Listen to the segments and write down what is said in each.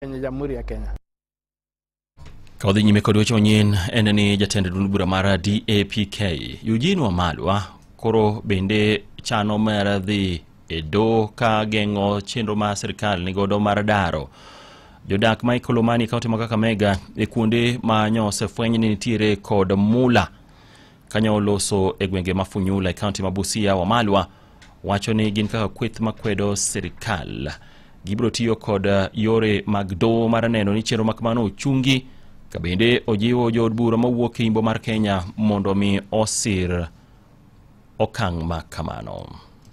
Kwenye Jamhuri ya Kenya. Ka wadhi nyime kod weche manyien en ni jatend duond bura mar DAPK Eugene Wamalwa koro bende chano mar dhi e doho ka geng'o chenro ma sirikal nigodo mar daro jodak ma Ikolomani e kaunti ma Kakamega e kuonde ma nyosefweny ni nitiere kod mula kanyo oloso e gwenge ma Funyula e kaunti ma Busia. Wamalwa wacho ni gin kaka kweth makwedo sirikal gibiro tiyo kod yore mag doho mar neno ni chenro ma kamano ochungi ka bende ojiwo jood bura mawuok e imbo mar Kenya mondo mi osir okang' ma kamano.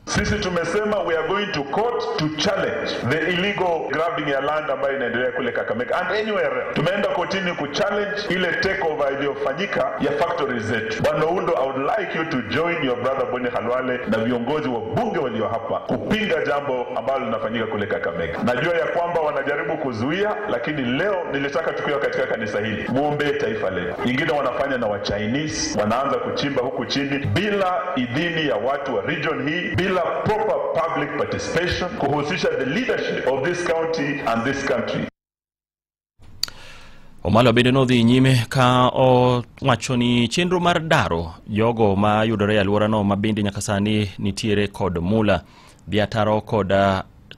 Sisi tumesema we are going to court to challenge the illegal grabbing ya land ambayo inaendelea kule Kakamega and anywhere else. Tumeenda kotini ku challenge ile takeover iliyofanyika ya factories zetu. Bwana Oundo, I would like you to join your brother Boni Khalwale na viongozi wa bunge walio hapa kupinga jambo ambalo linafanyika kule Kakamega. Najua ya kwamba wanajaribu kuzuia, lakini leo nilitaka tukiwa katika kanisa hili muombee taifa letu. Ingine wanafanya na wa Chinese, wanaanza kuchimba huku chini bila idhini ya watu wa region hii, bila proper public participation, kuhusisha the leadership of this county and this country. Wamalwa bende nodhi nyime ka owacho ni chenro mar daro jogo ma yudore e alworano ma bende nyaka sani nitiere kod mula dhi ataro kod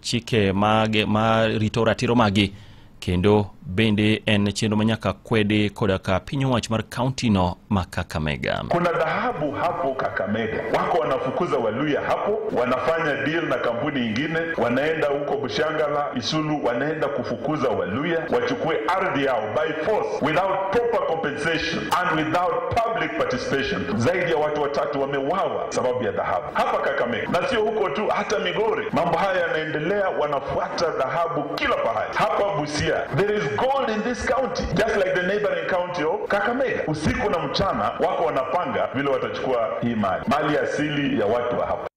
chike ma rito ratiro magi kendo bende en chenro ma nyaka kwedi koda ka piny owacho mar kaunti no ma Kakamega. Kuna dhahabu hapo Kakamega, wako wanafukuza Waluya hapo, wanafanya deal na kampuni ingine, wanaenda huko Bushangala, Isulu, wanaenda kufukuza Waluya wachukue ardhi yao by force without proper compensation and without public participation. Zaidi ya watu watatu wamewawa sababu ya dhahabu hapa Kakamega, na sio huko tu, hata Migori mambo haya yanaendelea, wanafuata dhahabu kila pahali. Hapa Busia there is gold in this county just like the neighboring county of Kakamega. Usiku na mchana wako wanapanga vile watachukua hii mali, mali asili ya watu wa hapa.